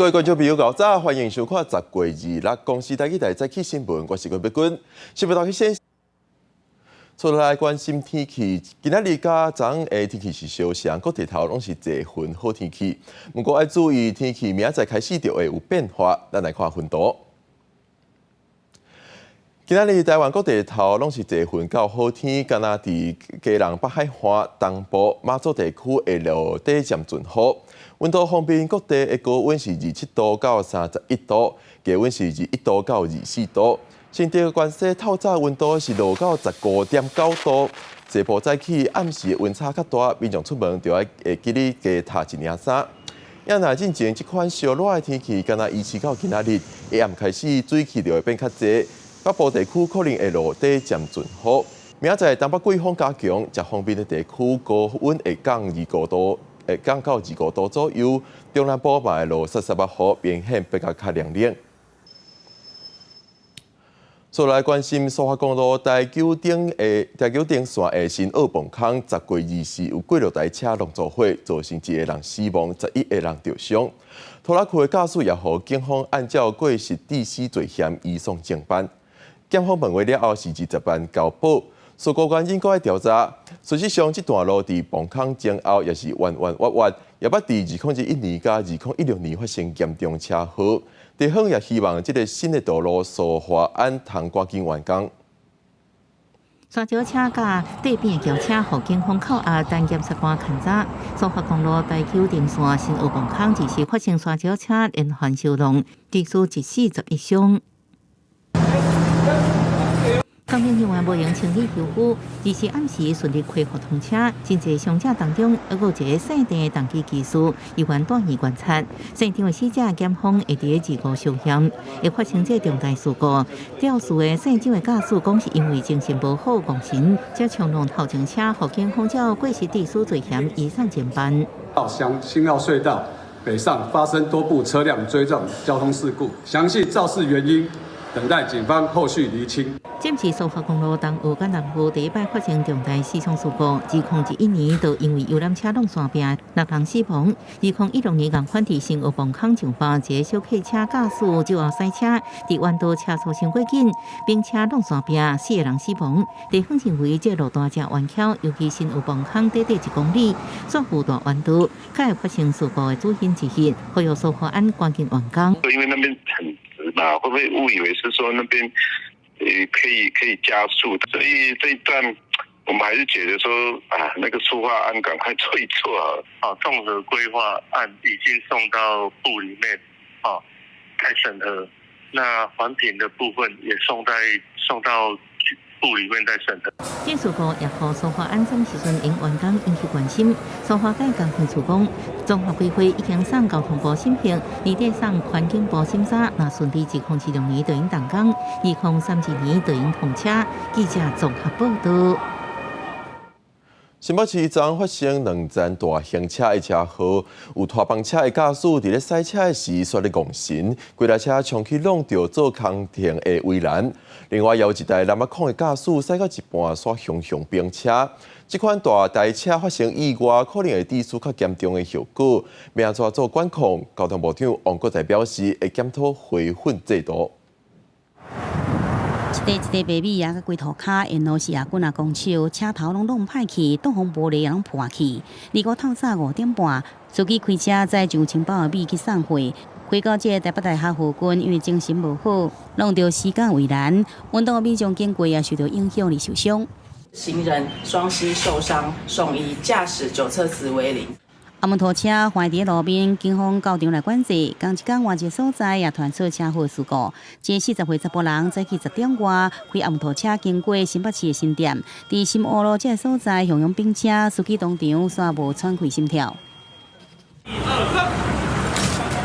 各位觀眾朋友，早，歡迎收看《十月26公視台語台早起新聞》，我是郭碧君。新聞頭先，出來關心天氣，今仔日佮昨昏的天氣是相像，各地頭攏是濟雲好天氣。毋過愛注意天氣，明仔載開始就會有變化。咱來看雲圖。今仔日台灣各地頭攏是濟雲到好天，敢若佇基隆北海岸東部馬祖地區會落短暫陣雨。溫度方面，各地的高溫是27度到31度，低溫是21度到24度。新竹關西透早溫度是落到15.9度。西部早起暗時的溫差較大，民眾出門就愛會記得加疊一領衫。也若進前這款燒熱的天氣，敢若維持到今仔日，下暗開始水汽就會變較濟。北部地區可能會落短暫陣雨。明仔載東北季風加強，遮方面的地區高溫會降25度，會降到25度左右。中南部嘛會落澼澼仔雨，明顯比較較涼涼。再來關心蘇花公路台九頂線的新澳磅空，10月24有幾落台車挵著火，造成一个人死亡，11個人著傷。拖拉庫的駕駛也予警方按照過失致死罪嫌移送偵辦。檢方問話了後是20萬交保，事故原因閣愛調查。事實上，這段路佇磅空前後也是彎彎彎彎，也捌佇2021年佮2016年發生嚴重車禍。地方也希望這个新的道路蘇花安通趕緊完工。沙石車佮對面轎車，予警方扣押，等檢察官勘查。蘇花公路台九頂線新澳磅空，24發生沙石車連環相撞，致使一死十一傷。工程人員無閒清理修復，24暗時順利恢復通車。真濟傷者當中，猶閣有一個姓鄭的重機技師，醫院住院觀察。現場的死者檢方會佇25相驗，會發生這重大事故。肇事的姓張的駕駛講是因為精神無好戇神，才衝撞頭前車，予警方照過失致死罪嫌移送偵辦。到新澳隧道北上發生多部車輛追撞交通事故，詳細肇事原因等待警方後續釐清。這毋是蘇花公路東澳佮南澳第一擺發生重大死傷事故。2011年就因為遊覽車挵山壁，六人死亡。2016年仝款佇新澳磅空上班，一个小客車駕駛酒後駛車，佇彎道車速傷過緊，並車挵山壁，四个人死亡。地方認為這路段誠彎曲，尤其新澳磅空短短1公里，煞有大彎道，較會發生事故的主因之一，呼籲蘇花安趕緊完工。因為那邊很直嘛，會不會誤以為是說那邊？可以加速，所以這一段我們還是覺得說啊，那個蘇花安趕快做一做啊。綜合規劃案已經送到部裡面啊，在審核。那環評的部分也送到部裡面在審核。這事故也予蘇花安什麼時陣會完工引起關心。蘇花改工程處講，綜合規劃已經送交通部審核，年底送環境部審查，若順利，2026年就會動工，2032年就會通車。記者綜合報道。新北市昨發生兩站大型車的車禍，有拖房車的駕駛佇咧駛車的時煞咧戇神，規台車衝去挵著做工程的圍欄。另外，也有一台喇叭孔的駕駛駛到一半，煞雄雄冰車。這款大台車發生意外，可能會致使較嚴重的後果。欲按怎做管控？交通部長王國材表示，會檢討回訓制度。一塊一塊白米仔，佮規塗跤，沿路是也幾若公尺，車頭攏弄歹去，擋風玻璃也攏破去。25透早5點半，司機開車載上千包的米去送貨，開到這个台北大學附近，因為精神無好，挵著死角圍欄，彎道民眾經過也受到影響而受傷。行人雙膝受傷送醫，駕駛酒測值為零。阿門拖車橫佇路面，警方到場來管制。仝一工換一个所在也傳出車禍事故。這40歲查埔人早起10點外開阿門拖車經過新北市的新店，佇新烏路這个所在，雄雄冰車，司機當場煞無喘氣心跳。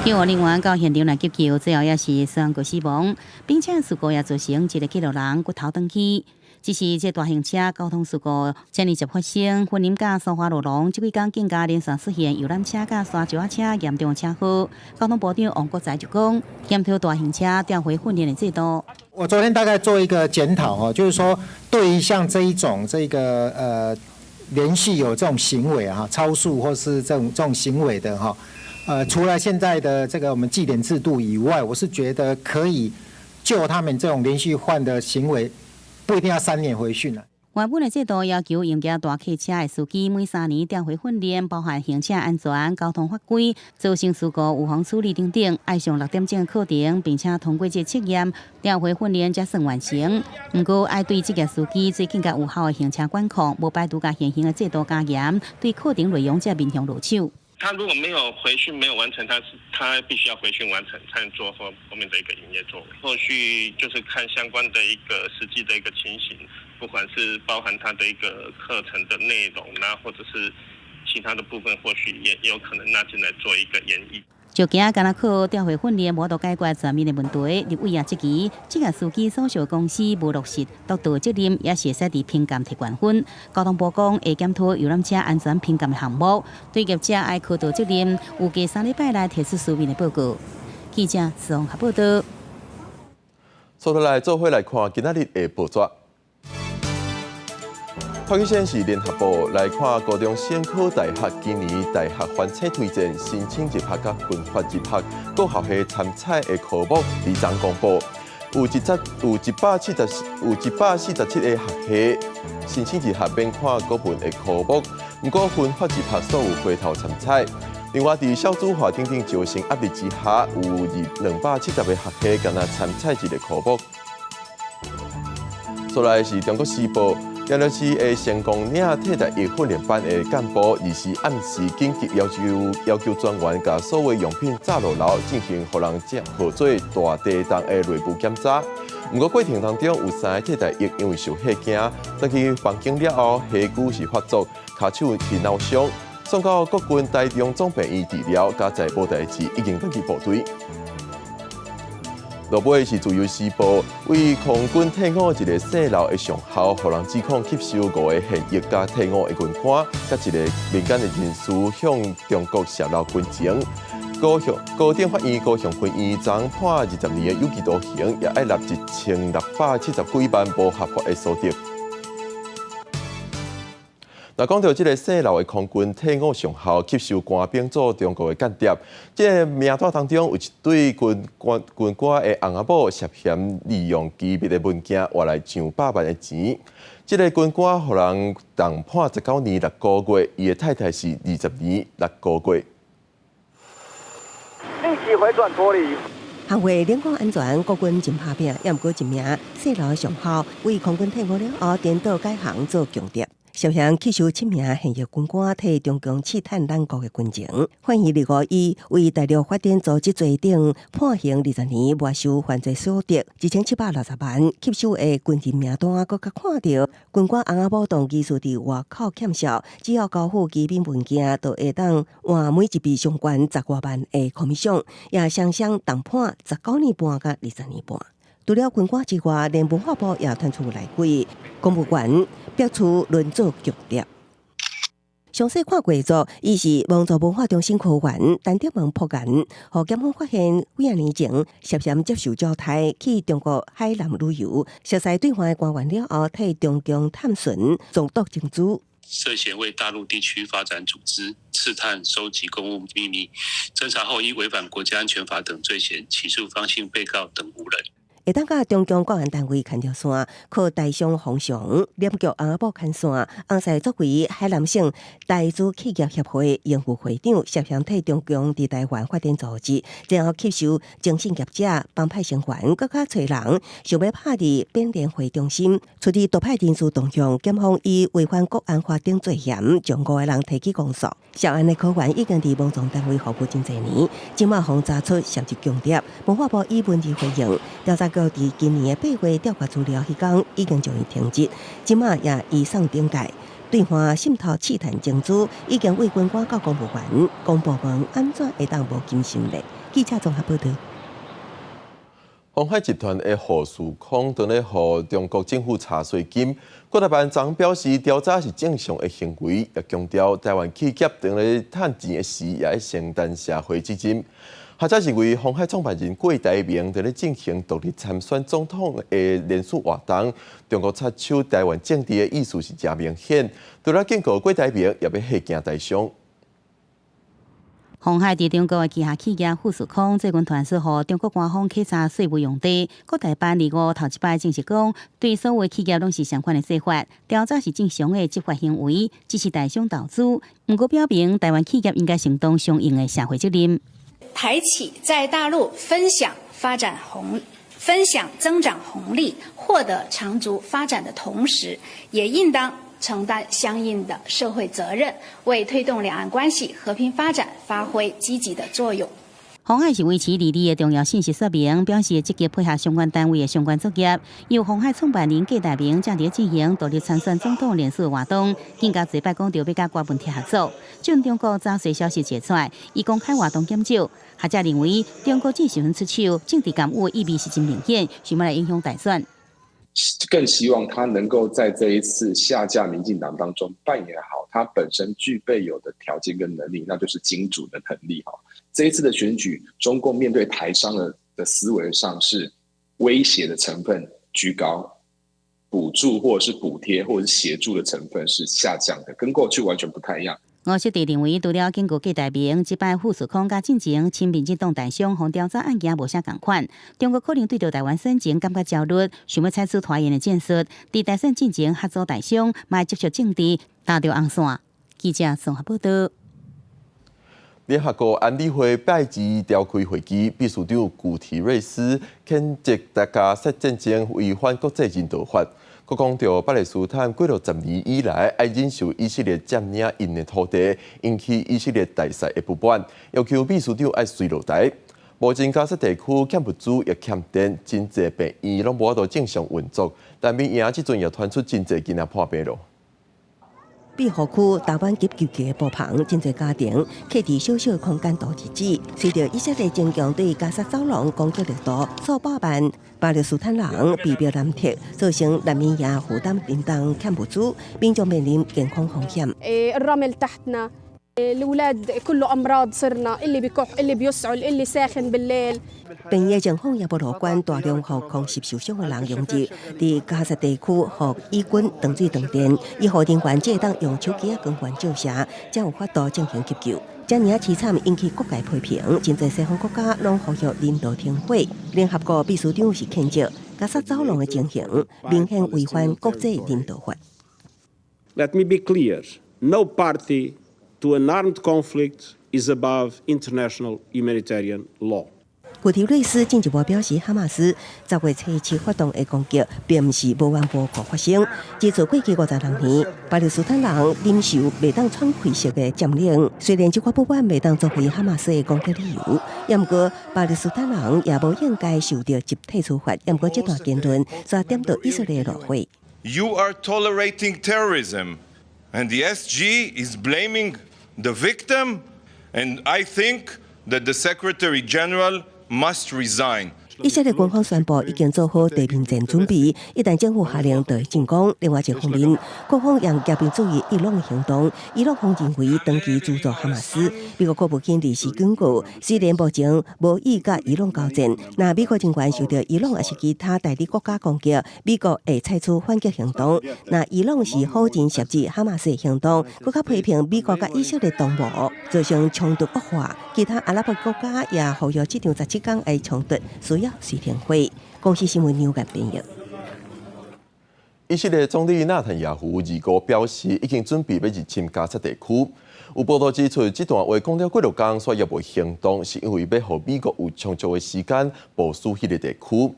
救護人員到現場來急救，最後也是宣告死亡。冰車事故也造成一个去路人骨頭斷去。只是這大型車交通事故，遮爾濟發生，雲林佮蘇花路廊這幾工更加連續出現遊覽車佮沙石仔車嚴重車禍。交通部長王國材就講，檢討大型車調回訓練的制度。我昨天大概做一個檢討哦，就是說對於像這一種這個連續有這種行為啊，超速或是這種行為的哈，除了現在的這個我們記點制度以外，我是覺得可以就他們這種連續犯的行為，不一定要3年回訓啦。原本的制度要求營業大客車的司機每3年調回訓練，包含行車安全、交通法規、造成事故預防處理等等，愛上6點鐘的課程，並且通過這測驗，調回訓練才算完成。毋過愛對職業司機做更加有效的行車管控，無排除共現行的制度加嚴，對課程內容才勉強落手。他如果沒有回訓，沒有完成，他必須要回訓完成，才能做後面的一個營業作為。後續就是看相關的一個實際的一個情形，不管是包含他的一個課程的內容啦，或者是其他的部分，或許也有可能納進來做一個研議。就驚干焦靠調回訓練，無法度解決全面的問題。立委也質疑，職業司機所屬公司無落實督導責任，也是會使佇評鑑提懸分。交通部講會檢討遊覽車安全評鑑的項目，對業者愛負導責任，預計3禮拜內提出書面的報告。記者綜合報道。接落來做伙來看今仔日的報紙。頭先是聯合報來看高中生考大學，今年大學環測推薦申請入學佮分發入學各學系參賽的科目，佇昨公布，有147個學系申請入學免看國文的科目，毋過分發入學所有回頭參賽。另外，佇少子化等等招生壓力之下，有270個學系干焦參賽一个科目。再來是中國時報。鹽埕市的成功嶺替代役訓練班的幹部，24暗時緊急要求專員，共所有用品炸落樓進行予人號做大地洞的內部檢查。毋過過程當中有三个替代役因為受嚇驚，轉去房間了後，血瘀是發作，跤手去腦傷，送到國軍台中總病院治療，佳哉無代誌，已經轉去部隊。落尾是自由時報，為空軍退伍一个姓劉的上校，予人指控吸收五个現役佮退伍的軍官，佮一个民間的人士向中國洩露軍情。高等法院高雄分院昨判20年的有期徒刑，也愛納1670幾萬無合法的所得。那講到這个姓劉的空軍退伍上校吸收官兵做中國的間諜，這个名單當中有一對軍官的翁仔某涉嫌利用機密的文件換來上百萬的錢。這个軍官予人重判19年6個月，伊的太太是20年6個月。立即回轉脫離。捍衛領空安全，國軍真拍拚，也毋過一名姓劉的上校為空軍退伍了後，顛倒改行做共諜。涉嫌吸收七名現役軍官替中共刺探咱國的軍情，法院25以為大陸發展組織罪等判刑20年，沒收犯罪所得1760萬。吸收的軍人名單，閣較看著軍官翁仔某動機是佇外口欠數，只要交付機密文件，就會當換每一筆上懸十外萬的 commission，也雙雙同判19年半佮20年半。除了軍官之外，連文化部也傳出內鬼，公務員表示輪做共諜。詳細看過做，伊是民族文化中心科員陳德文破案，予檢方發現幾仔年前涉嫌接受招待去中國海南旅遊，熟似對方的官員了後，替中共探尋總督情資。涉嫌為大陸地區發展組織刺探、收集公務秘密，偵查後依違反國家安全法等罪嫌，起訴方姓被告等五人。會當佮中共國安單位牽著線，靠台商馮祥、臉局翁仔某牽線，翁婿作為海南省台資企業協會榮譽會長，涉嫌替中共佇台灣發展組織，然後吸收徵信業者、幫派成員，閣較揣人，想欲拍佇變聯會中心，處理獨派人士動向，檢方以違反國安法等罪嫌，將五个人提起公訴。涉案的科員已經佇民眾單位服務真濟年，這馬予查出涉入共諜，文化部以文字回應調查局佇今年的8月調查資料，彼工已經將伊停職，這馬也移送懲戒。對岸滲透刺探情資，已經為軍官到公務員，公部門按怎會當無謹慎咧？記者綜合報導。鴻海集團的何樹康當咧予中國政府查稅金，國台辦昨表示調查是正常的行為，也強調台灣企業當咧趁錢的時，也愛承擔社會責任。學者認為，鴻海創辦人郭台銘佇咧進行獨立參選總統的連署活動，中國插手台灣政治的意思是誠明顯。除了警告郭台銘，也欲嚇驚台商。鴻海佇中國的旗下企業富士康最近傳出予中國官方稽查稅務用地，國台辦25頭一擺正式講，對所有企業攏是相款的做法，調查是正常的執法行為，支持台商投資。毋過表明台灣企業應該承擔相應的社會責任。台企在大陸分享發展紅，分享增長紅利，獲得長足發展的同時，也應當承擔相應的社會責任，為推動兩岸關係和平發展發揮積極的作用。鴻海是維持利率的重要信息說明，表示積極配合相關單位的相關作業。由鴻海創辦人郭台銘正佇進行獨立參選總統連署活動，更加濟擺講著欲佮郭文鐵合作。趁中國詐稅消息傳出來，伊公開活動減少。學者認為，中國這時陣出手，政治干預意味是真明顯，想欲來影響大選。更希望他能夠在這一次下架民進黨當中扮演好他本身具備有的條件跟能力，那就是金主的能力哈。這一次的選舉，中共面對台商的思維上是威脅的成分居高，補助或者是補貼或者是協助的成分是下降的，跟過去完全不太一樣。吳錫哲認為，除了警告郭台銘，這擺富士康佮進前親民進黨台商予調查案件無啥仝款，中國可能對著台灣選情感覺焦慮，想欲採取拖延的戰術，佇大選進前合組台商，嘛接觸政治，打著紅線。記者綜合報道。聯合國安理會拜二召開會議，秘書長古提瑞斯譴責加薩戰爭違反國際人道法。閣講著巴勒斯坦幾落十年以來，愛忍受以色列佔領𪜶的土地，引起以色列大使的不滿，要求秘書長愛隨落台。目前加薩地區欠物資也欠電，真濟病院攏無法度正常運作。難民營這陣也傳出真濟囡仔破病囉。庇護區台灣急救的布棚，真濟家庭徛佇小小的空間度日子。隨著以色列增強對加薩走廊攻擊力度，數百萬巴勒斯坦人被迫南撤，造成難民營負擔沉重，欠物資，民眾面臨健康風險。 الرمل تحتنا الأولاد كله أمراض صرنا اللي بكح اللي بيسعل اللي ساخن بالليل。病院情況也無樂觀，大量予空襲受傷的人湧入，佇加薩地區予以軍斷水斷電，醫護人員只會當用手機仔光源照射，才有法度進行急救。這爾仔悽慘引起各界批評，真濟西方國家攏呼籲人道停火。聯合國秘書長是譴責加薩走廊的情形，明顯違反國際人道法。 Let me be clear: no party to an armed conflict is above international humanitarian law. 古提瑞斯進一步表示，哈馬斯10月初7發動的攻擊，並毋是無緣無故發生。自從過去56年，巴勒斯坦人忍受袂當喘氣式的佔領，雖然這寡不滿袂當作為哈馬斯的攻擊理由，也毋過巴勒斯坦人也無應該受著集體處罰。也毋過這段言論，煞點著以色列怒火。 You are tolerating terrorism, and the SG is blaming the victim. And I think that the Secretary General must resign. 以色列軍方宣布已經做好地面戰準備，一旦政府下令就會進攻。另外一方面，國防也嚴密注意伊朗的行動。伊朗方認為長期資助哈馬斯。美國國務卿臨時警告，雖然目前無意佮伊朗交戰，若美國人員受著伊朗抑是其他代理國家攻擊，美國會採取反擊行動。若伊朗是否認涉及哈馬斯的行動，閣較批評美國佮以色列同謀，造成衝突惡化。其他阿拉伯國家也呼籲這場17天的衝突需要隨停火。公視新聞紐約編譯。以色列總理納坦雅胡25表示，已經準備欲入侵加薩地區。有報道指出，這段話講了幾落工，煞猶未行動，是因為欲予美國有充足的時間部署彼个地區。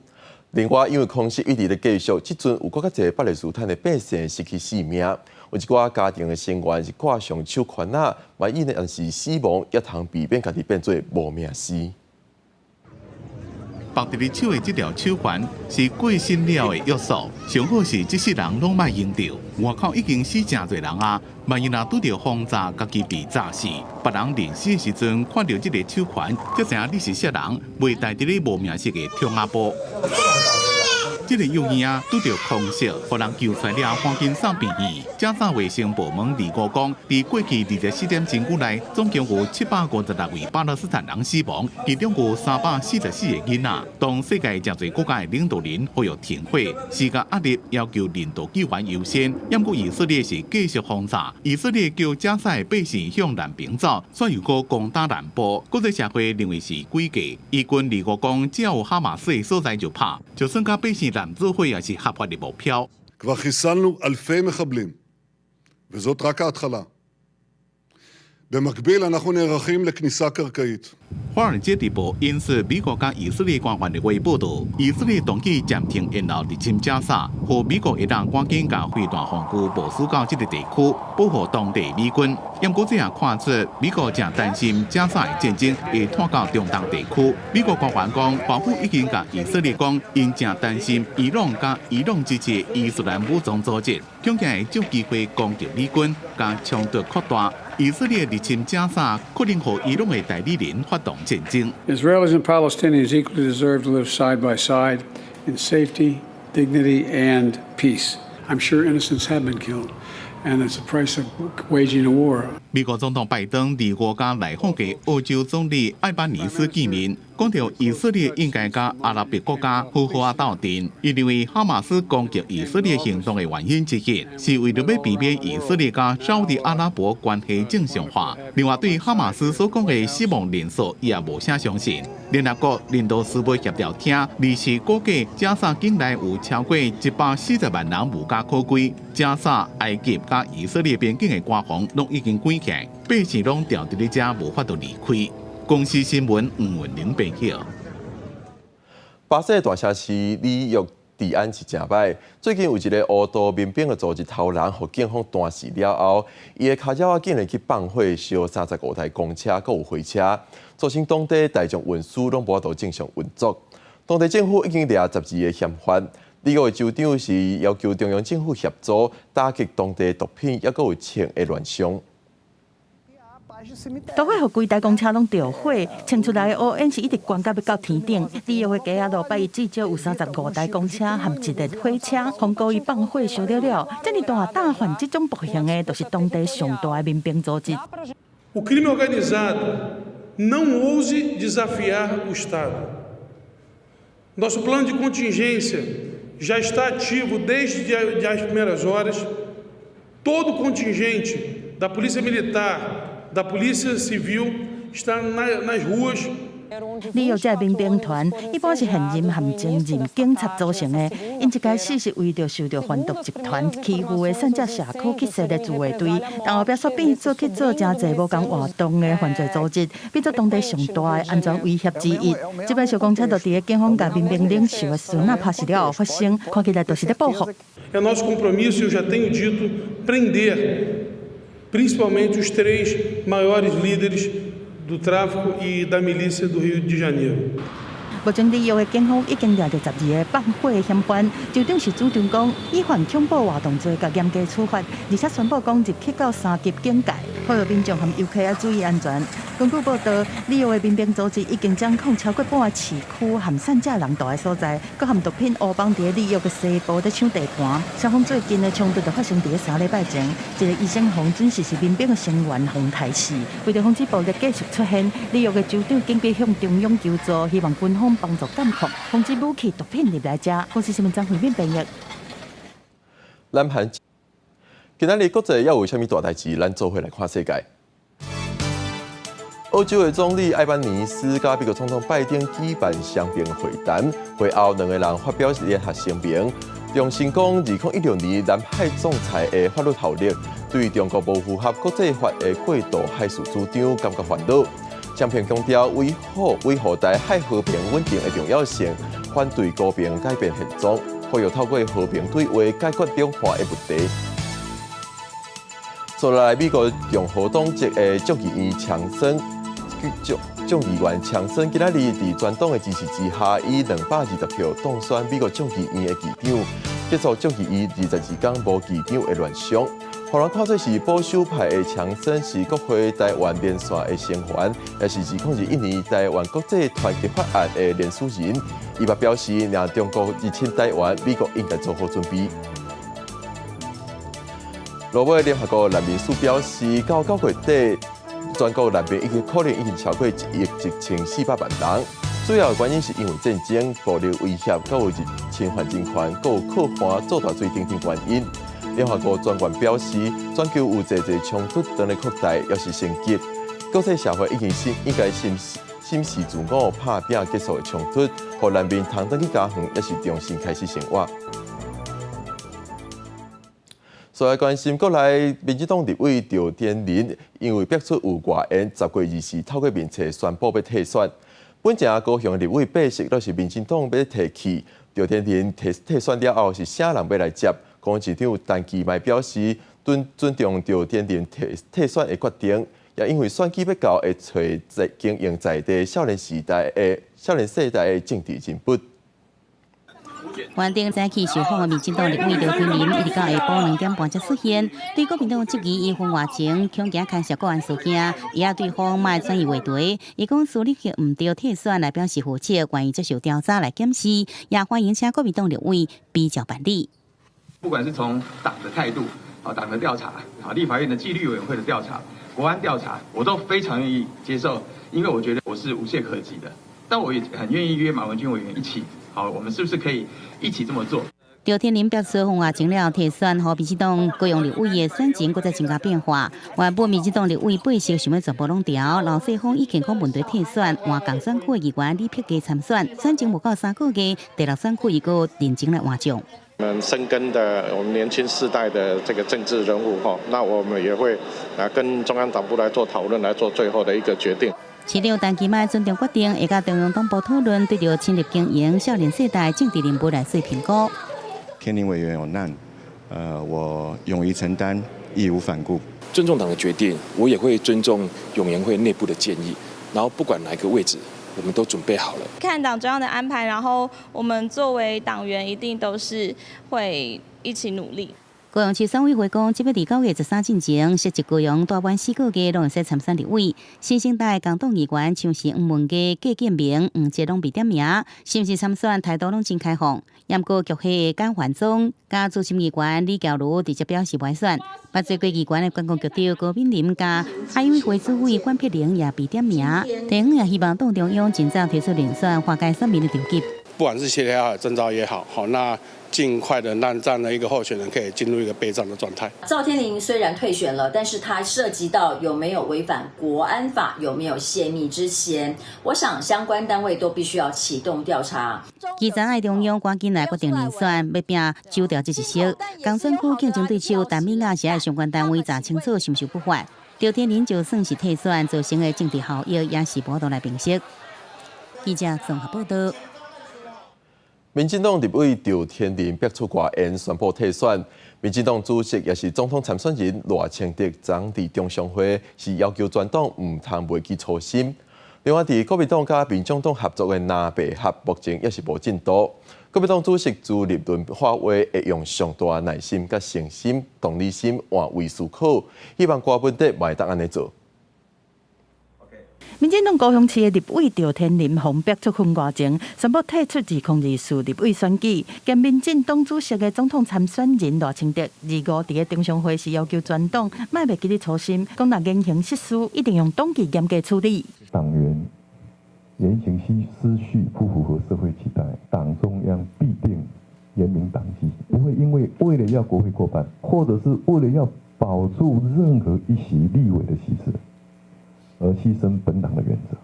另外，因為空襲一直咧繼續，這陣有閣較濟巴勒斯坦的百姓失去性命，有一寡家庭的成員是掛上手環仔，萬一若是死亡，也通避免家己變做無名屍。縛佇咧手的這條手環是過身了的約束，上好是這世人攏莫用著。外口已經死誠濟人啊！萬一若拄著轟炸，家己被炸死，別人臨死的時陣看著這个手環，才知影你是啥人，袂戴佇咧無名氏的窗仔布。這个幼嬰仔拄著空襲，予人救出來了，趕緊送病院。加沙衛生部門二五講，佇過去24點鐘以內，總共有756位巴勒斯坦人死亡，其中有344個囡仔。當世界誠濟國家的領導人呼籲停火，施加壓力要求人道救援優先。毋過以色列是繼續轟炸，以色列叫加沙的百姓向南邊走，煞又閣攻打南部。國際社會認為是詭計。以軍二五講，只要有哈馬斯的所在就拍，就算共百姓濫做伙也是合法的目標。 כבר חיסלנו אלפי מחבלים, וזאת רק ההתחלה. במקביל אנחנו נערכים לכניסה קרקעית. 華爾街日報引述美國佮以色列官員的話報導，以色列動議暫停延後入侵加沙，予美國會當趕緊共飛彈防具部署到這个地區，保護當地美軍。毋過這也看出美國誠擔心加沙的戰爭會拖到中東地區。美國官員講，華府已經共以色列講，𪜶誠擔心伊朗佮伊朗支持伊斯蘭武裝組織，恐驚會藉機會攻擊美軍，共衝突擴大。以色列入侵加沙，可能予伊朗的代理人發動戰爭。 Israelis and Palestinians equally deserve to live side by side in safety, dignity, and peace. I'm sure innocents have been killed, and it's the price of waging a war. 美國總統拜登二五佮來訪的澳洲總理艾班尼斯見面，講著以色列應該佮阿拉伯國家好好仔鬥陣。伊認為哈馬斯攻擊以色列行動的原因之一，是為著欲避免以色列佮沙烏地阿拉伯關係正常化。另外，對哈馬斯所講的死亡人數，伊也無啥相信。聯合國人道事務協調廳二四估計，加沙境內有超過140萬人無家可歸。加沙、埃及佮以色列邊境的關防攏已經關起來，百姓攏牢佇咧遮無法度離開。公視新聞吳文玲編譯。巴西大城市里約治安是誠䆀。最近有一个烏道民兵的組織頭人，予警方彈死了後，伊的跤爪仔竟然去放火燒35台公車，閣有貨車，造成當地大眾運輸攏無法度正常運作。當地政府已經掠12個嫌犯。里約的州長是要求中央政府協助打擊當地毒品，抑閣有槍的亂象。大火予規台公車攏著火，衝出來的烏煙是一直懸到欲到天頂。里約的街仔路拜一至少有35台公車和一列火車，予故意放火燒了了。這爾大膽犯這種暴行的，就是當地上大的民兵組織。 O crime organizado não ouse desafiar o Estado. Nosso plano de contingência já está ativo desde as primeiras horas. Todo o contingente da Polícia Militar, da Polícia Civil está nas ruas. 里約這民兵團一般是現任和前任警察組成的，𪜶一開始是為著受著販毒集團欺負的散隻社區去設立自衛隊，但後壁煞變做去做誠濟無仝活動的犯罪組織，變做當地上大的安全威脅之一。這擺燒公車就佇咧警方共民兵領袖的孫仔拍死了後發生，看起來就是咧報復。 É nosso compromisso, eu já tenho dito, prender principalmente os três maiores líderes do tráfico e da milícia do Rio de Janeiro. 目前里約的警方已經掠著12個放火的嫌犯，州長是主張講以犯恐怖活動罪共嚴格處罰，而且宣布講入去到3級警戒，呼籲民眾和遊客要注意安全。根據報道，里約的民兵組織已經掌控超過半個市區和散隻人住的所在，閣和毒品黑幫佇咧里約的西部咧搶地盤。雙方最近的衝突就發生佇咧3禮拜前，一个醫生予準時是民兵的成員予刣死。為著防止暴力繼續出現，里約的州長緊急向中央求助，希望軍方幫助監控，防止武器毒品入來遮。公視新聞張惠敏編譯。南韓今仔日國際猶有啥物大代誌？咱做伙來看世界。澳洲的總理艾班尼斯佮美國總統拜登舉辦雙邊會談，會後兩个人發表聯合聲明，重申講2016年南海仲裁的法律效力，對中國無符合國際法的過度海事主張感覺煩惱。雙邊強調維護台海和平穩定的重要性，反對和平改變現狀，呼籲透過和平對話解決兩岸的問題。接落來，美國共和黨籍的眾議員強森，今仔日佇全黨的支持之下，以220票當選美國眾議院的議長，結束眾議院22工無議長的亂象。予人看做是保守派的強森，是國會台灣連線的成員，也是2021年台灣國際團結法案的聯署人。伊嘛表示，若中國入侵台灣，美國應該做好準備。落尾聯合國難民署表示，到9月底，全球難民已經可能已經超過1億1400萬人。主要原因是因為戰爭、暴力威脅、閣有入侵犯人權、閣有擴旱、做大水等等原因。聯合國專員表示，全球有濟濟衝突正咧擴大，抑是升級，國際社會已經是應該審視自我拍拚結束的衝突，予難民通轉去家園，抑是重新開始生活。所以關心國內民進黨立委趙天麟，因為爆出有外延，10月24透過面冊宣布欲退選。本前高雄立委白色都是民進黨欲提去，趙天麟退選了後是啥人欲來接？高雄市長陳其邁表示，尊重趙天麟退選的決定，也因為選舉欲到，會揣在經營在地少年世代的政治人物。原定早起受訪的民進黨立委趙天麟，一直到下晡2點半才出現。對國民黨質疑伊婚外情、恐驚牽涉國安事件，伊也對方莫轉移話題。伊講蘇立克毋對退選來表示負責，願意接受調查來檢視，也歡迎請國民黨立委比照辦理。不管是從黨的態度、啊黨的調查、啊立法院的紀律委員會的調查、國安調查，我都非常願意接受，因為我覺得我是無懈可擊的。但我也很願意約馬文君委員一起，好，我們是不是可以一起這麼做？趙天麟表示，婚外情了退選，予民進黨高雄立委的選情閣再增加變化。原本民進黨立委八席想欲全部攏調，劉世鋒以健康問題退選，換共選區的議員李碧嘉參選，選情無夠3個月，第六選區伊閣認真來換將。我們深耕的我們年輕世代的這個政治人物哈，那我們也會啊跟中央黨部來做討論，來做最後的一個決定。市長陳其邁尊重決定，會佮中央黨部討論，對著親力經營少年世代政治人物來做評估。天麟委員有難，我勇於承擔，義無反顧。尊重黨的決定，我也會尊重湧研會內部的建議。然後不管哪一個位置，我們都準備好了。看黨中央的安排，然後我們作為黨員，一定都是會一起努力。高雄市選委會講，這欲佇9月13進前，設籍高雄大滿4個月，攏會使參選立委。新生代共黨議員像是黃文嘉、郭建明、黃捷攏未點名，是毋是參選態度攏真開放。毋過局系簡環宗佮資深議員李嬌如直接表示無選。捌做過議員的觀光局長高敏玲佮海委會主委管碧玲也被點名。地方也希望黨中央盡早提出人選，化解選民的着急。不管是協調也好，徵召也好，好那盡快的讓這樣的一個候選人可以進入一個備戰的狀態。趙天麟雖然退選了，但是他涉及到有沒有違反國安法，有沒有洩密之嫌，我想相關單位都必須要啟動調查。基層愛中央趕緊來決定人選，欲拚走掉這一席。共選區競爭對手陳美雅是愛相關單位查清楚是毋是不法。趙天麟就算是退選，造成的政治效益也是無法度來平息。記者綜合報道。民進黨立委趙天麟爆出外延，宣布退選。民進黨主席也是總統參選人賴清德，昨佇中常會是要求全黨毋通袂記初心。另外，佇國民黨佮民眾黨合作的藍白合，目前也是無進度。國民黨主席朱立倫發話，會用上大耐心、佮誠心、同理心換位思考，希望柯文哲嘛會當按呢做。民進黨高雄市的立委趙天麟予爆出婚外情，宣布退出2024立委選舉。兼民進黨主席的總統參選人賴清德，25佇个中常會時要求全黨莫袂記得初心，講若言行失序，一定用黨紀嚴格處理。黨員言行失序不符合社會期待，黨中央必定嚴明黨紀，不會因為為了要國會過半，或者是為了要保住任何一席立委的席次，而犧牲本黨的原則。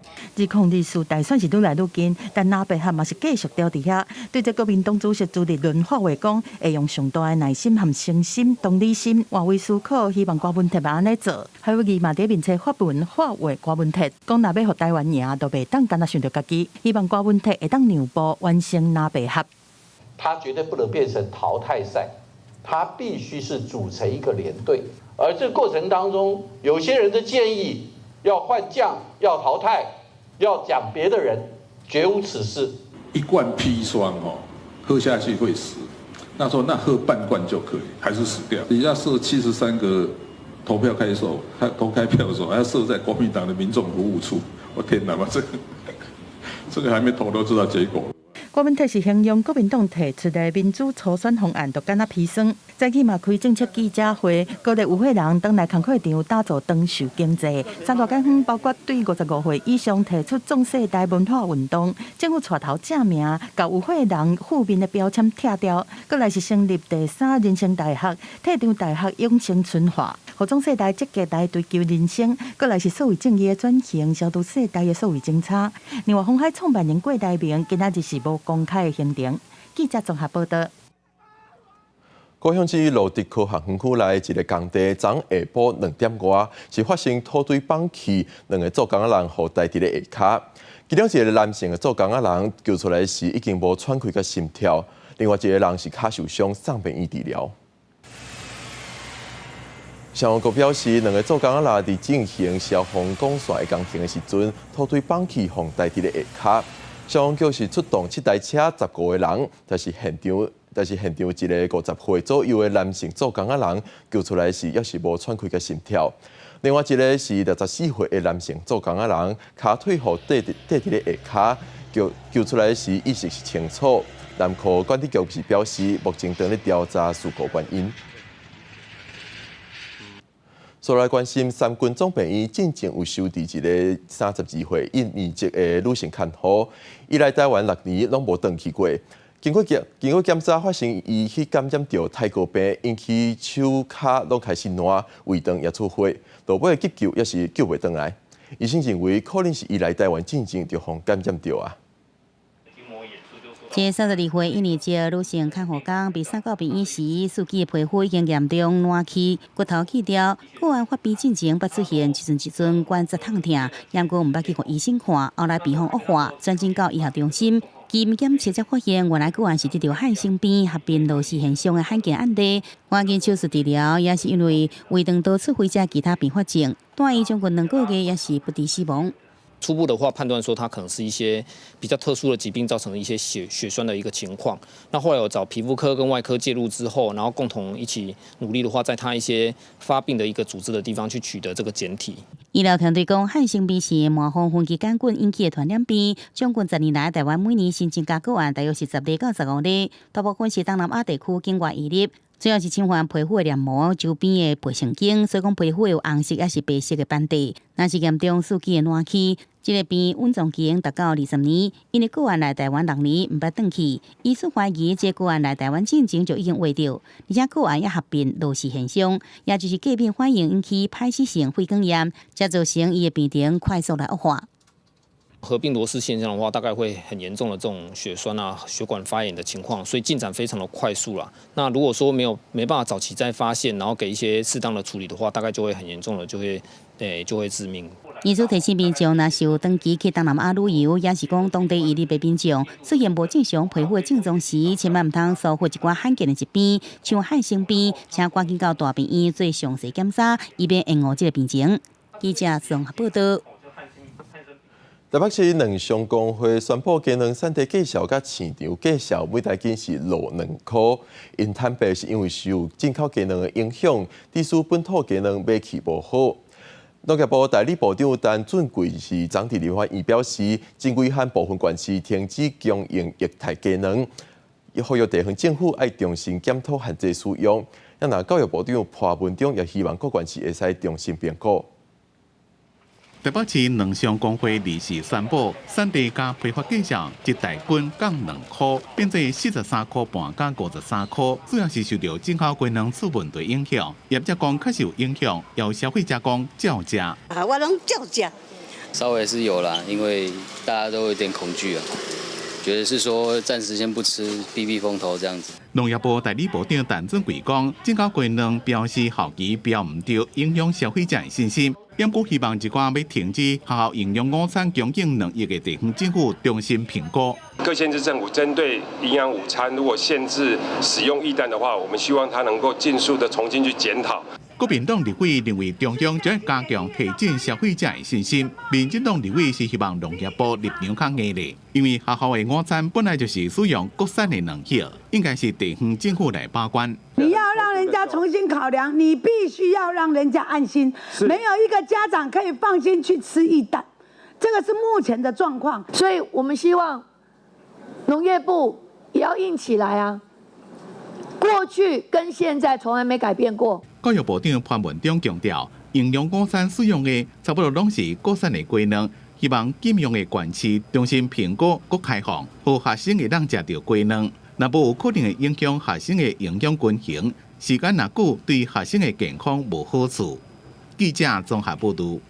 2024大選是愈來愈近，但藍白合嘛是繼續吊佇遐。對這國民黨主席朱立倫發話講，會用上大的耐心和誠心、同理心換位思考，希望柯文哲嘛按呢做。侯友宜嘛佇面冊發文發話柯文哲，講若欲予台灣贏，就袂當干焦想著家己，希望柯文哲會當讓步完成藍白合。他絕對不能變成淘汰賽，他必須是組成一個連隊。而這過程當中，有些人的建議要換將、要淘汰、要講別的人，絕無此事。一罐砒霜哦，喝下去會死，那說那喝半罐就可以，還是死掉。你要設73個投票開手，投開票的時候，還要設在國民黨的民眾服務處。我天哪，這個還沒投都知道結果。郭文泰是形容國民黨提出的民主初選方案，就敢若砒霜。早起嘛開政策記者會，鼓勵與會人轉來工課場打造長壽經濟。三大解方包括對55歲以上提出壯世代文化運動，政府帶頭正名，共與會人負面的標籤拆掉。閣來是成立第三人生大學，退場大學養成春化，予壯世代積極來追求人生。閣來是數位正義的轉型，消除世代的數位爭差。另外，鴻海創辦人郭台銘今仔日是無公開的行程。記者綜合報道。高雄市蘆竹科學園區內一个工地，昨下晡2點外是發生土堆崩去，兩个做工仔人予呆佇咧下跤。其中一个男性的做工仔人救出來時已經無喘氣佮心跳，另外一个人是跤受傷送病院治療。消防局表示，兩个做工仔人佇進行消防管線的工程的時陣，土堆崩去，予呆佇咧下跤。消防局是出動7台車，15個人，但是現場一个50歲左右的男性做工仔人救出來時，猶是無喘氣佮心跳。另外一个是64歲的男性做工仔人，跤腿予綴佇咧下跤，救出來時意識是清楚。南科管理局是表示，目前正咧調查事故原因。煞來關心三軍總病院進前有收治一个32歲印尼籍的女性看護，伊來台灣6年攏無轉去過。經過檢查，發現伊去感染著泰國病，引起手跤攏開始爛，胃腸也出血，落尾急救也是救袂轉來。醫生認為可能是伊來台灣進前就予感染著啊。這32歲印尼籍女性看護工被送到病院時，四肢的皮膚已經嚴重爛去，骨頭去掉。個案發病進前捌出現一陣一陣關節痛疼，毋過毋捌去予醫生看，後來病況惡化，轉診到醫學中心。經檢測才發現，原來個案是得著漢生病合併羅氏現象的罕見案例。趕緊手術治療，也是因為胃腸道出血這其他併發症，住院將近2個月，也是不治死亡。初步的話判斷說，他可能是一些比較特殊的疾病造成的一些血栓的一個情況。那後來有找皮膚科跟外科介入之後，然後共同一起努力的話，在他一些發病的一個組織的地方去取得這個檢體。醫療團隊講，漢生病是麻風分枝桿菌引起的傳染病，將近10年來，台灣每年新增加個案大約是10例到15例，大部分是東南亞地區境外移入。主要是侵犯皮膚的黏膜周邊的皮神經，所以講皮膚有紅色抑是白色的斑點。若是嚴重四肢會爛去，這个病隱藏期達到20年，因為個案來台灣6年毋捌轉去，醫師懷疑這個案來台灣進前就已經患著，而且個案也合併羅氏現象，也就是過敏反應引起歹勢性血管炎，才造成伊的病情快速來惡化。合併羅氏現象的話，大概會很嚴重的這種血栓啊、血管發炎的情況，所以進展非常的快速啦。那如果說沒辦法早期再發現，然後給一些適當的處理的話，大概就會很嚴重的，就會致命。醫師提醒民眾，若是有長期去東南亞旅遊，抑是講當地移入的民眾出現無正常皮膚的症狀時，千萬毋通疏忽一寡罕見的疾病，像漢生病，請趕緊到大病院做詳細檢查，以免延誤這个病情。記者綜合報道。台北市卵商公會宣布，雞卵產地價數佮市場價數每台斤是落2箍。𪜶坦白是因為受進口雞卵的影響，致使本土雞卵買氣無好。農業部代理部長陳俊貴是昨佇立法院表示，真遺憾部分縣市停止供應液態雞卵，呼籲地方政府愛重新檢討限制使用。啊，教育部長潘文忠也希望各縣市會使重新評估。台北市卵商公會臨時宣布，產地佮批發價數一大斤降2箍，變做43箍半佮53箍，主要是受著進口雞卵出問題影響。業者講確實有影響，有消費者講照食。啊，我攏照食。稍微是有啦，因為大家都有點恐懼啊，覺得是說暫時先不吃，避避風頭這樣子。農業部代理部長陳俊貴講，進口雞卵標示後期標毋著，影響消費者的信心。毋過希望一寡欲停止學校營養午餐供應卵液的地方政府重新評估。各縣市政府針對營養午餐，如果限制使用液蛋的話，我們希望他能夠盡速的重新去檢討。國民黨立委認為中央將加強提振消費者的信心，民進黨立委是希望農業部立場較硬咧，因為學校的午餐本來就是使用國產的卵葉，應該是地方政府來把關。你要讓人家重新考量，你必須要讓人家安心，沒有一個家長可以放心去吃液蛋，這個是目前的狀況。所以我們希望農業部也要硬起來啊！過去跟現在從來沒改變過。教育部長潘文忠強調，營養午餐使用的差不多攏是國產的雞卵，希望禁用的縣市重新評估閣開放，予學生會當食著雞卵，若無有可能會影響學生的營養均衡，時間若久對學生的健康無好處。記者綜合報導。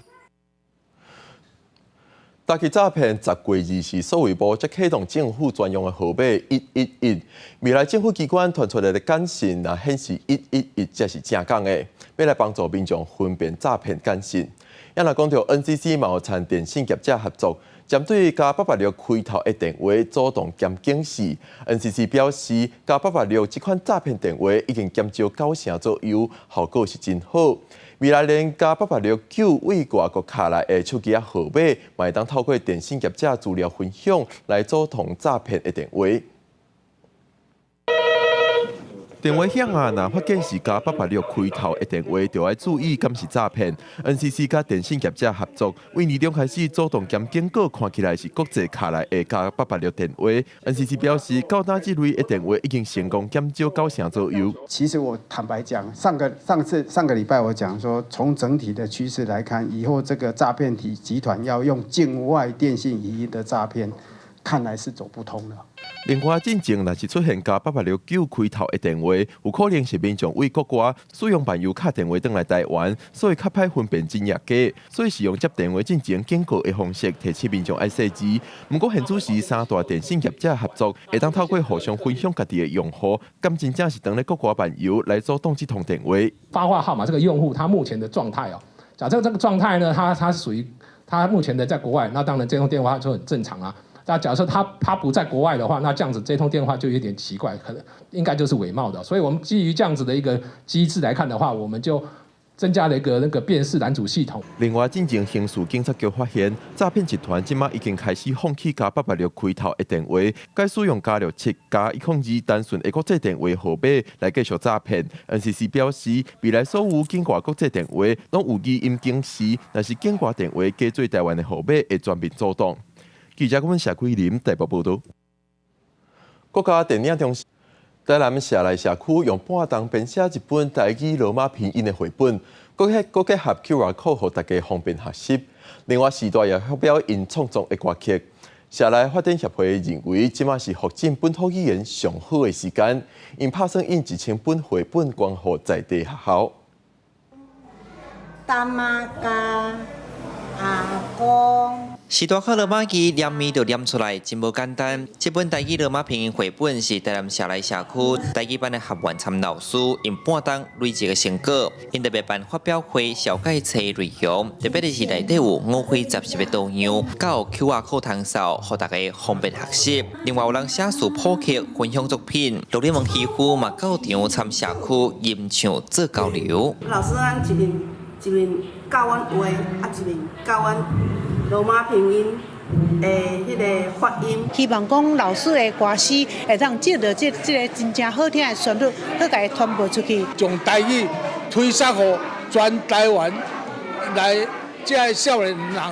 打擊詐騙10月20數位部才啟動政府專用的號碼111。未來政府機關傳出來的簡訊，若顯示111，才是正港的，欲來幫助民眾分辨詐騙簡訊。也若講著 NCC 嘛有參電信業者合作，針對+886開頭的電話主動兼警示。NCC 表示，+886這款詐騙電話已經減少9成左右，效果是真好。未來連+869位外國敲來的手機仔號碼，嘛會當透過電信業者資料分享來阻擋詐騙的電話。電話響啊，若發現是+886開頭的電話，就愛注意，敢是詐騙。NCC 佮電信業者合作，為年中開始主動兼警告，看起來是國際敲來的+886電話。NCC 表示，到今這類的電話已經成功減少9成左右。其實我坦白講，上個上次上個禮拜我講說，從整體的趨勢來看，以後這個詐騙體集團要用境外電信語音的詐騙，看來是走不通了。另外，進前若是出現+869開頭的電話，有可能是民眾為國外使用漫遊卡電話轉來台灣，所以較歹分辨真抑假。所以使用接電話進前警告的方式提醒民眾愛細緻。毋過現此時三大電信業者合作，會當透過互相分享家己的用戶，敢真正是當咧國外漫遊來阻擋這通電話。發話號碼這個用戶他目前的狀態哦，假設這個狀態呢，他是屬於他目前的在國外，那當然這通電話就很正常啊。那假設他不在國外的話，那這樣子這通電話就有點奇怪，可能應該就是偽冒的。所以我們基於這樣子的一個機制來看的話，我們就增加了一個那個辨識攔阻系統。另外，進前刑事警察局發現，詐騙集團這馬已經開始放棄+886開頭的電話，改使用+67、+102單純的國際電話號碼來繼續詐騙。NCC 表示，未來所有境外國際電話攏有語音警示，若是境外電話假做台灣的號碼，會全面阻擋。記者阮謝桂林台北報導。國家電影中心台南社內社區用半鐘編寫一本台語羅馬拼音的繪本，閣結合 QR code，予大家方便學習。另外，時代也發表𪜶創作的歌曲。社內發展協會認為，這馬是復振本土語言上好的時間，𪜶拍算印1000本繪本捐予在地學校。大媽甲阿公。時大口羅馬字念咪就念出來，真無簡單。這本台語羅馬拼音繪本是台南社內社區台語班的學員參老師用半鐘累積的成果。𪜶特別辦發表會、紹介冊內容，特別的是內底有五花十四个圖樣，佮 QR code 通掃，予大家方便學習。另外有人寫詞譜曲、分享作品，羅麗文師傅嘛到場參社區吟唱做交流。老師咱一面一面教阮畫，啊一面教阮羅馬拼音的彼个發音。希望講老師的歌詩會當藉著這個真正好聽的旋律，去共伊傳播出去。將台語推捒予全台灣來，這个少年人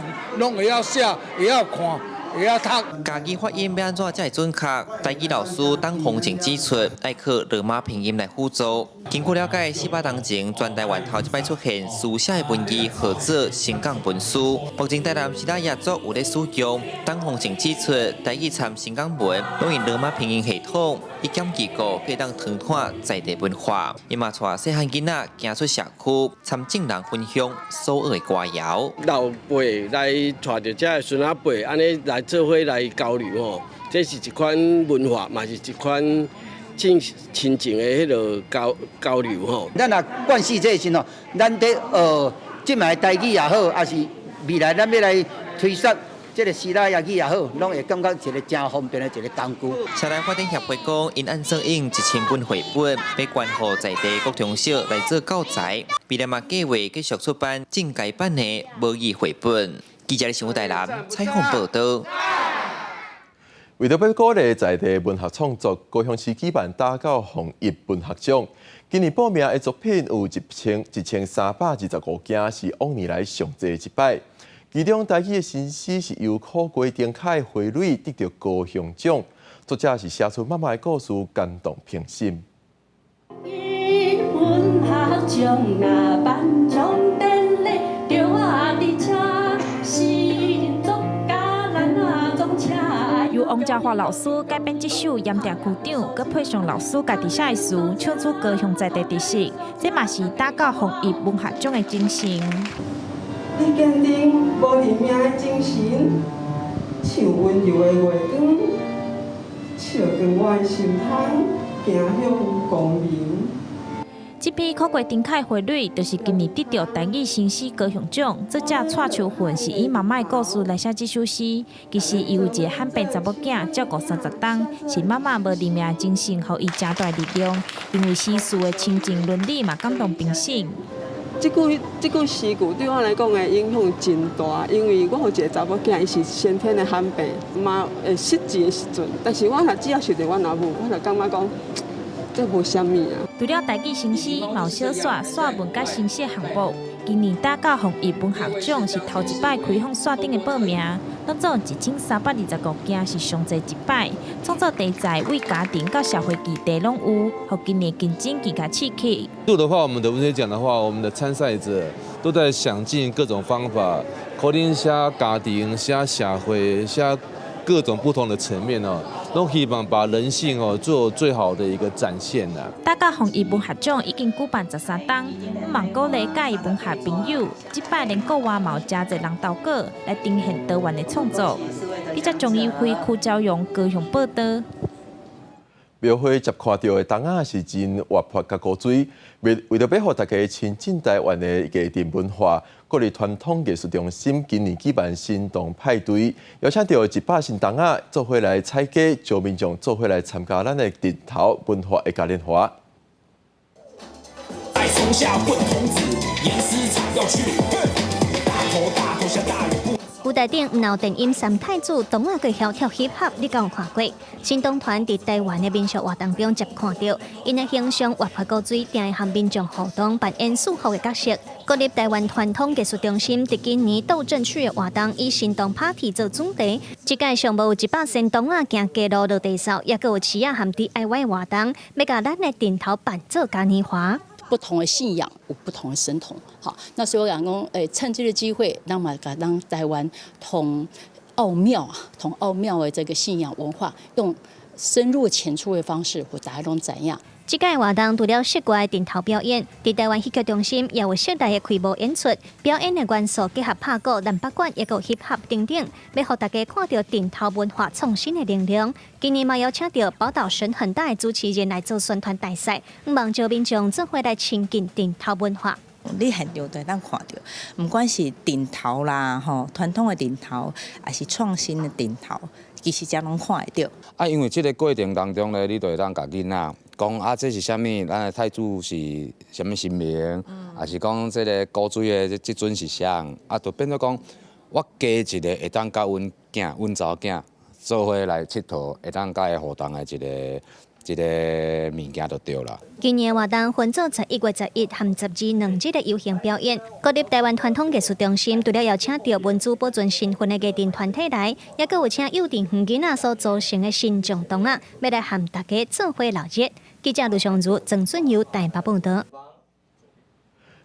攏會曉寫，會曉看。會曉讀。家己發音欲按怎才會準確？台語老師董宏靜指出，愛靠羅馬拼音來輔助。根據了解，400冬前全台灣頭一擺出現書寫的文字，號做新港文書。目前台南市內也做有咧使用。董宏靜指出，台語參新港文攏用羅馬拼音系統，一減幾個可以當拓展在地文化。伊嘛帶細漢囡仔行出社區，參眾人分享所學的歌謠。老輩來帶著這个孫仔輩，按呢來做伙來交流吼，這是一款文化，嘛是一款親親情的彼个交流吼。咱若慣勢這個時吼，咱佇學這擺台語也好，抑是未來咱欲來推捒這個希臘語也好，攏會感覺一個誠方便的一個工具。車內發展協會講，𪜶按怎印1000本繪本，欲捐予在地國中小來做教材，未來嘛計劃繼續出版進階版的母語繪本。記者新聞台南採訪報導。為著欲鼓勵在地文學創作，高雄市舉辦打狗弘逸文學獎。今年報名的作品有1325件，是往年來上濟一擺。其中台語的新詩是由苦瓜頂跤的花蕊得著高雄獎，作者是寫出媽媽的故事，感動評審。文學獎啊，頒獎典禮，著我佇遮，詩人作家咱啊總請。由王家華老師改編這首《鹽埕區長》，閣配上老師家己寫的詞，唱出高雄在地特色，這嘛是打狗弘逸文學獎的精神。你堅定無認命的精神，像溫柔的月光，照光我的心窗，行向光明。這篇苦瓜頂跤花蕊，就是今年得著台語新詩高雄獎。作者蔡秋芬是以媽媽的故事來寫這首詩。其實伊有一个罕病查某囝，照顧30冬，是媽媽無認命的精神，予伊誠大力量。因為詩詞的親情倫理嘛，感動評審。這句詩句對我來講的影響真大，因為我有一个查某囝，伊是先天的罕病，嘛會失智的時陣，但是我若只要想著阮阿母，我就感覺講這無啥物啊。除了台語新詩，嘛有小說、散文佮新詩項目。今年打狗弘逸文學獎是頭一擺開放線頂的報名，攏總1325件是上濟一擺。創作題材為家庭到社會議題攏有，予今年競爭更加刺激。度的話，我們的文學獎的話，我們的參賽者都在想盡各種方法，可能寫家庭、寫社會、寫各種不同的層面哦，都希望把人性哦做最好的一個展現啦。打狗弘逸文學獎已經舉辦13冬，望鼓勵佮意文學朋友，這擺連國外嘛有誠濟人投稿來呈現多元的創作。記者張怡輝、柯昭陽高雄報導。廟會接看著的童仔是真活潑佮古錐，為著欲予大家親近台灣的藝陣文化，國立傳統藝術中心今年舉辦神童派對，邀請著100神童仔做伙來踩街，招民眾做伙來參加咱的陣頭文化的嘉年華。在松下問童子，嚴師場要去，大頭大頭下大雨不。舞台頂鬧電音三太子，童仔閣曉跳 hip hop，你敢有看過？神童團佇台灣的民俗活動中接看著，𪜶的形象活潑古錐，定會和民眾互動，扮演祝福的角色。國立台灣傳統藝術中心佇今年鬥陣區的活動，以神童 party 做主題。這屆上無有100神童仔行街路落地掃，也閣有市仔和 DIY 活動，欲共咱的陣頭扮做嘉年華。不同的信仰有不同的神童，好，那所以我講講，趁這個機會，讓嘛讓台灣同奧廟啊，同奧廟的這個信仰文化，用深入淺出的方式，予大家攏知影。這屆活動除了室外陣頭表演，佇台灣戲曲中心也有室內的開幕演出。表演的元素結合拍鼓、南北管，抑閣有 hip hop 等等，欲予大家看著陣頭文化創新的能量。今年嘛邀請著寶島神很大的主持人來做宣傳大使，望招民眾做伙來親近陣頭文化。你現場就會當看著，毋管是陣頭啦，吼，傳統的陣頭，抑是創新的陣頭，其實遮攏看會著。啊，因為這個過程當中咧，你就會當共囡仔講啊，這是啥物？咱的太子是啥物神明？抑是講這个古錐的這尊是啥？啊，就變做講，我加一个會當佮阮囝、阮查某囝做伙來𨑨迌，會當佮伊互動的一个物件就對啦。今年活動分做11月11和12兩日的遊行表演。國立台灣傳統藝術中心除了邀請著文資保存身份的藝陣團體來，抑閣有請幼稚園囡仔所組成的神將童仔，欲來和大家做伙鬧熱。記者盧尚如、曾俊佑台北報導。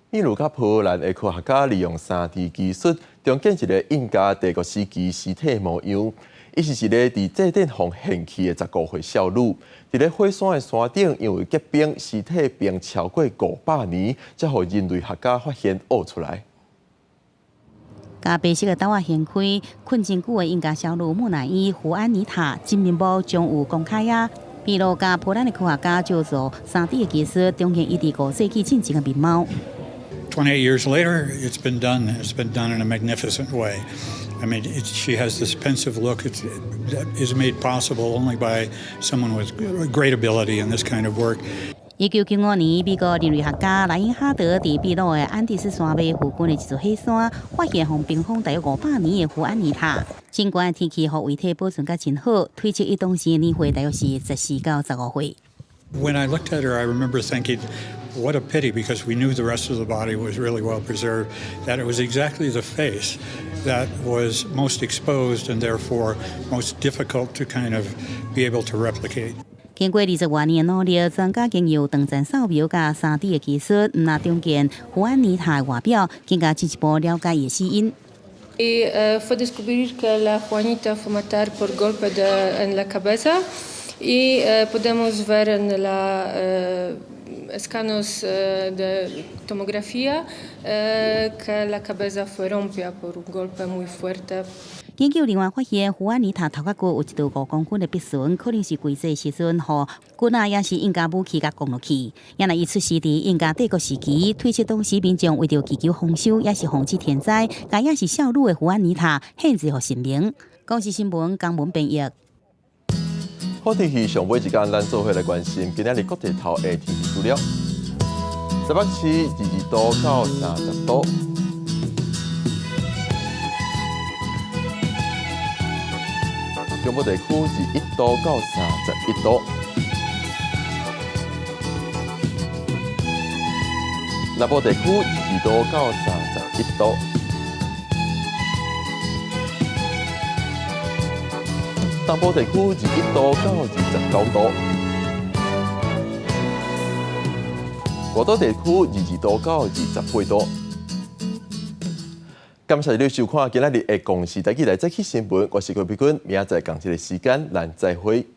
秘魯佮波蘭的科學家利用3D 技術重建一个印加帝國時期屍體模樣。伊是一个佇祭典予獻去的15歲少女，佇咧火山的山頂，因為結冰，屍體冰超過500年，才予人類學家發現挖出來。共白色的兜仔掀開，睏真久的印加少女木乃伊胡安妮塔真面目終於公開啊！秘魯佮波蘭的科學家借助3D 的技術，重現伊佇5世紀進前的面貌。 28 years later, it's been done. It's been done in a magnificent way. I mean, she has this pensive look that is made possible only by someone with great ability in this kind of work. 1995年，美國人類學家萊因哈德佇秘魯的安第斯山脈附近的一座火山，發現予冰封大約500年的胡安尼塔。盡管天氣予遺體保存甲真好，推測伊當時的年歲大約是14到15歲。 When I looked at her, I remember thinking, what a pity, because we knew the rest of the body was really well preserved, that it was exactly the face that was most exposed and therefore most difficult to kind of be able to replicate. 經過20多年的努力，專家經由斷層掃描佮3D 的技術，毋但重建胡安尼塔的外表，更加進一步了解伊的死因。 Y fue descubrir que la Juanita fue matar por golpe de, en la cabeza y podemos ver en la escanos de tomografía que la cabeza fue rompida por un golpe muy fuerte. 研究人員發現，胡安尼塔頭殼骨有一道5公分的篦痕，可能是歸葬時陣，予棍仔抑是印加武器共摃落去。原來伊出世佇印加帝國時期，推測當時民眾為著祈求豐收，抑是防止天災，共也是少女的胡安尼塔獻祭予神明。公視新聞江文編譯。好天氣上尾一間，咱做伙來關心今仔日各地頭的天氣資料。台北市22度到30度。中部地區21度到31度，南部地區22度到31度，東部地區21度到29度，外島地區22度到28度。感謝你收看今仔日的公視台語台早起新聞，我是郭碧君，明仔載仝一个時間，咱再會。